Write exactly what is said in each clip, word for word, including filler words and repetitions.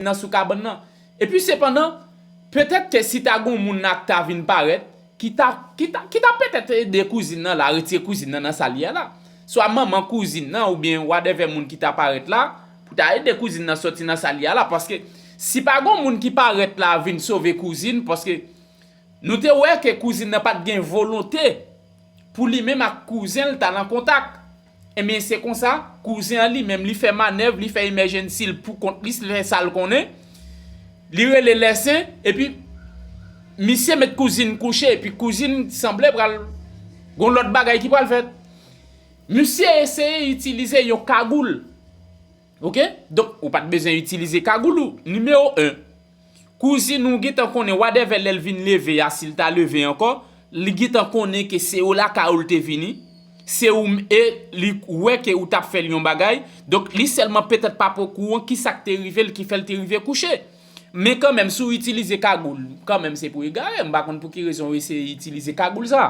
nan sou kabann nan. Epi sepandan, petèt ke si ta gen yon moun la ki ta vin parèt, ki ta, ki ta, ki ta petèt ede kouzin nan la, retire kouzin nan nan sa l ye a la. Swa manman kouzin nan oubyen whatever moun ki ta parèt la, pou ta ede kouzin nan sòti nan sa l ye a la. Paske si pa gen yon moun ki parèt la vin sove kouzin, paske nou te wè ke kouzin nan pa t gen volonte pou li menm ak kouzen l ta nan kontak. Ebyen, se konsa, kouzen an li menm, li fè manèv, li fè emergency l pou kont li, li fè sa l konnen. Li rele lèsen, epi misye met kouzin kouche, epi kouzin sanble pral gon lòt bagay ki pral fèt. Misye eseye itilize yon kagoul. Oke? Donk, ou pa t bezwen itilize kagoul ou. Nimewo en. Kouzin ou gentan konnen whatever lè l vin leve a, si l ta leve ankò, li gentan konnen ke se ou lakay ou l te vini, se ou m- e li wè ke ou t ap fè l yon bagay, donk li sèlman petèt pa pokouran kisa k te rive l ki fè l te rive kouche. Men kanmenm, si w itilize kagoul, kanmenm se pou egare, m pa konn pou ki rezon w eseye itilize kagoul sa.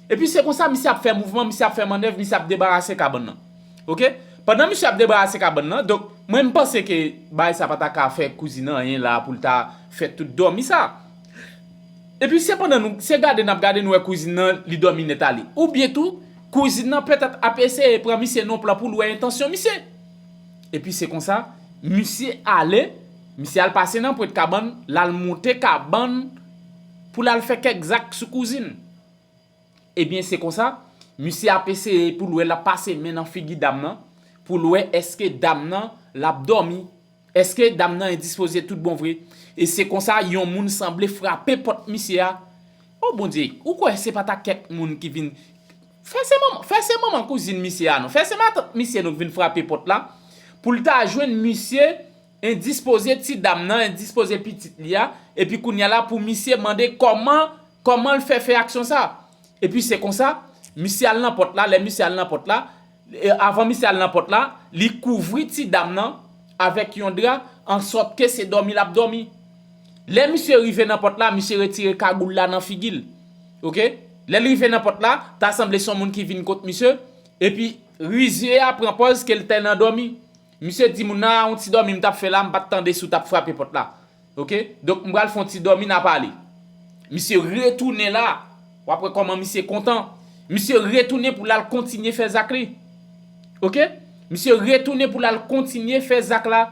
Epi se konsa, misye ap fè mouvman, misye ap fè mannèv, misye ap debarase kabann nan. Oke? Pandan misye ap debarase kabann nan, donk, mwen m panse ke bagay sa pa ta ka fè kouzin nan anyen la pou l ta fè tout dòmi sa. Epi sepandan nou, se gade n ap gade, nou wè kouzin nan, li dòmi nèt ale. Oubyen tou, kouzin nan petèt ap eseye pran misye nan plan pou l wè entansyon misye. Epi se konsa, misye ale, misye al pase nan pwent kabann, l al monte kabann pou l al fè kèk zak sou kouzin. Ebyen, se konsa, misye ap eseye pou l wè l ap pase men nan figi dam nan, pou l wè èske dam nan l ap dòmi, èske dam nan endispoze tout bon vre. E se konsa, yon moun sanble frape pòt misye a. O Bondye, ou kwè se pa ta kèk moun ki vin. Fè se manman, fè se manman kouzin misye a non. Fè se matant misye non ki vin frape pòt la. Pou l ta jwenn misye endispoze ti dam nan, endispoze pitit li a, epi kounye a la pou misye mande kòman, kòman l fè fè aksyon sa. Epi se konsa, misye al nan pòt la, lè misye al nan pòt la, e, avan misye al nan pòt la, li kouvri ti dam nan avèk yon dra, ansòt ke se dòmi l ap dòmi. Lè misye rive nan pòt la, misye retire kagoul la nan figi l. Oke? Lè l rive nan pòt la, ta sanble se yon moun ki vin kot misye, epi rizye a pran pòz ke l te nan dòmi. Misye di moun nan, a yon ti dòmi m t ap fè la, m pa t tande si w t ap frape pòt la. Oke? Donk, m pral fè yon ti dòmi, n a pale. Misye retounen la, w ap wè kòman misye kontan. Misye retounen pou l al kontinye fè zak li. Oke? Misye retounen pou l al kontinye fè zak la.